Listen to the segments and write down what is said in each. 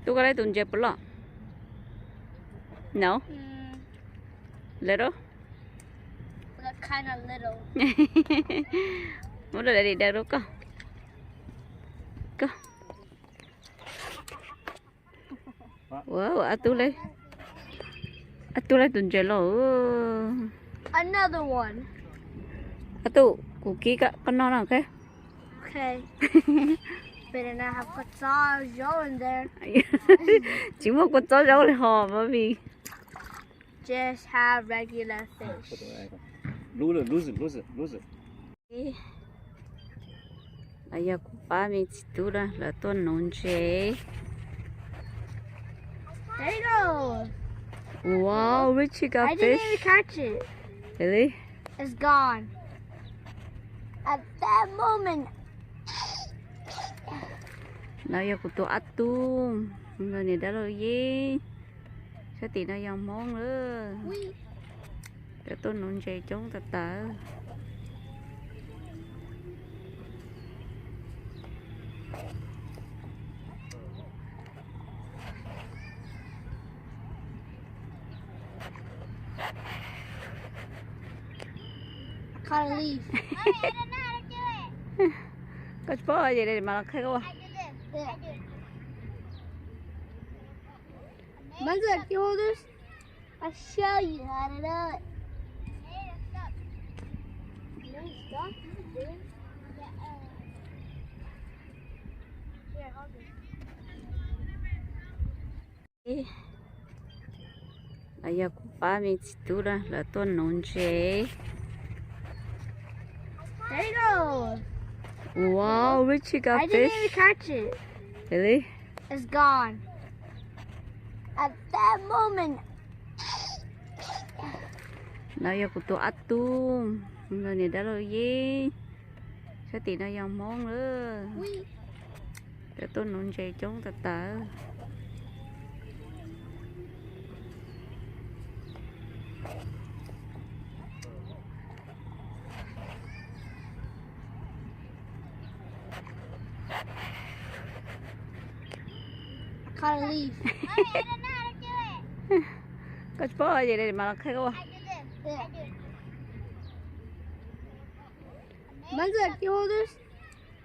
Tub, koj laib tus ntses puas loj? No. Little. Muab rau daddy daws rau koj. Koj. Ua, ua, ab tub laib tus ntses los. Another one. Ab tub, kuv kib koj noj no, ok? Okay. Better not have kua txob zaub in there. Tsis muaj kua txob zaub li hos, mommy. Just have regular fish. Los yog kuv pab me txiv tub na, lawv tuaj nuv ntses. There you go. Wow, Richie got fish. I didn't even catch it. Really? It's gone. At that moment. No yog kuv tus ab tub, niam dab laug yeeb. Sab tim no yog Hmoob lawm. Lawv tuaj nuv ntses coob tas tas. Koj tsis paub ces mam los qhia koj ua. I'll show you how to do it. Los yog kuv pab me txiv tub na, lawv tuaj nuv ntses. There you go. Wow, Richie got fish. I didn't even catch it. Really? It's gone. At that moment. No yog kuv tus ab tub, niam dab laug yeeb. Sab tim no yog Hmoob lawm. Lawv tuaj nuv ntses coob tas tas. Koj tsis paub ces mam los qhia koj ua.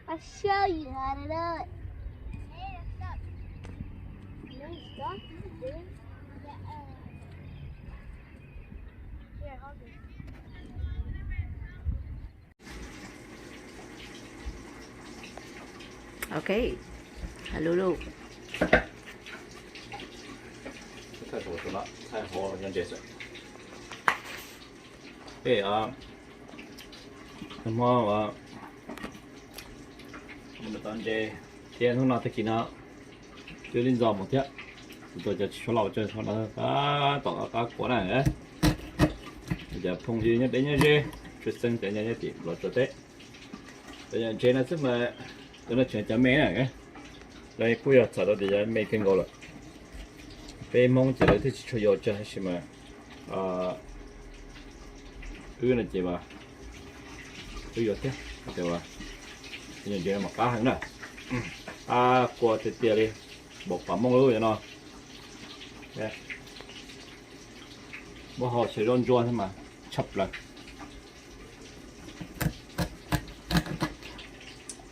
I'll show you how to do it. Ok, lub lub. Hmo tau ntses thiab, hnub no tag kis no twb li ntxo mus thiab. Kuv tus cov tsis tshua laus tsawg txhob no tab tom qab qab kua na. Cov phooj ywg nyob deb nyob ze, tshwj xeeb cov nyob tim Nplog tsuas teb, cov yog ntses no xwb mas, cov no tseem cov me na. Lawv kuj yog txhais tau tias me kawg nkaus lawm. Peb Hmoob ces lawv thiaj tsis tshua yuav tsawg tab sis mas wb no ces wb yuav thiab. Cov ntses no mas qab heev na, qab kua tiag tiag li, npaum pas mooj lub no. Muab hau xyaw zaub ntsuab thiab mas tshaj plaws.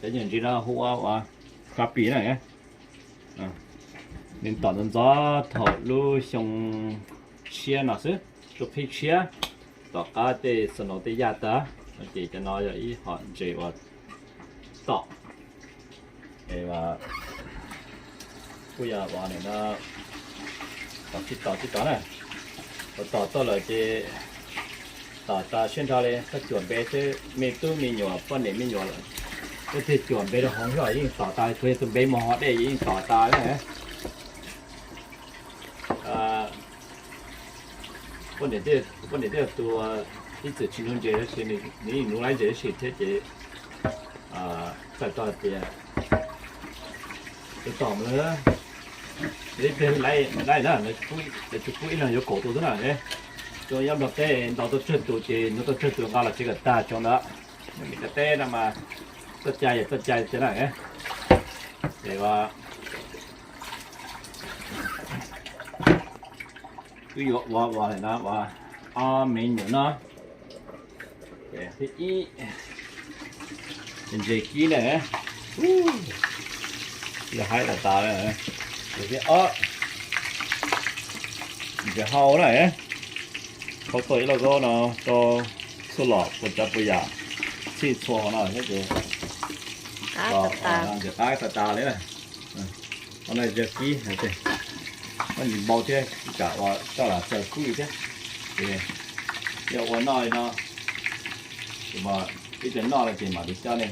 Cov ntses no hu ua ua crappie na. Nws tom ntxov ntxov thaum lub xyoo tshiab no xwb, lub qhib tshiab, tom qab tej snow tej yaj tag no ces cov no yog ib hom ntses uas tom, kuj yog ua no, tom tsis tom tsis tom na, uas tom tau lawm ces tom tas siab nrho li, koj cuam npe xwb, me tub me nyuam poj niam me nyuam lawm, koj tig cuam npe rau hauv xwb yeej tom tas, tsuas yog tus npe mus hauv dej yeej tom tas na. Poj niam twb yog tus ib txwm tsis nuv ntses tab sis nws yeej nuv lawv ntses tab sis thiab ces txhais tau hais tias tus tom mus lawm, ib pliag lawv tsis pub ib leeg yuav kaum tus xwb na. Cov nyob Nplog teb ntaus tau tsawg tus ces nuv tau tsawg tus nqa los tsev kom tag tsoom ntawd. Nyob Meskas teb no mas txoj cai yog txoj cai tiag na. Ces ua Wb yuav ua ua no ua ob me nyuam no. Thib ib, ntses kib na, yog haib tas tas. Tus thib ob, ntses hau na, khau tau ib lauj kaub no rau txhua lom puas tsav puas yam, txhij txhua hauv no thiab ces ntses qab tas tas li na. Qhov no yog kib, muaj ntsis npau thiab, kam ua coj los txaws kub li thiab. Ces yog ua noj li no, ib cov noj no ces mam li coj nej.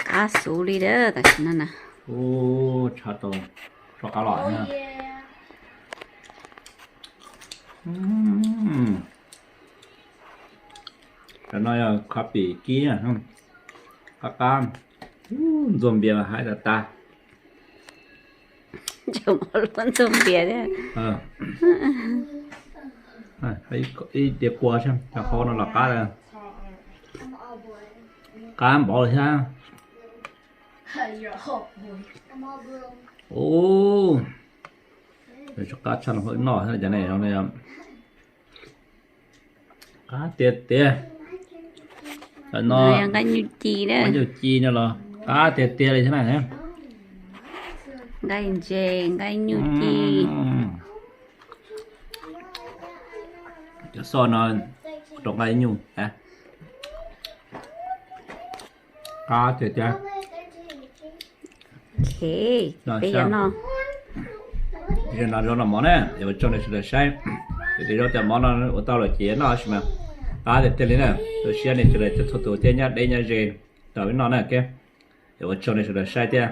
Qab xov li tam sim no na. Ub, tshav tau rov qab los. Cov no yog khaub pim kib, qab qab, ntxuag npias mas haib tas tas. Ntxuag npias thiab. Ib tiag kua thiab, cov hau no los qab, qab npaum li thiab. Ub, qab tshaj no noj thiab cov ne. Qab tiag tiag. Cov no nyuj ci, nyuj ci no los qab tiag tiag li thiab na. Nqaij ntses, nqaij nyuj ci. Cov xoj no rau nqaij nyuj. Qab tiag tiag. Peb yuav noj. Zaub noj mov na, ua tsaug nej sawv daws saib. Zaub cov mov no ua tau lawm ces noj tab sis mas qab tiag tiag li na. Tu siab nej sawv daws txhua tus thiab nyob deb nyob ze tau wb noj na. Ua tsaug nej sawv daws saib thiab.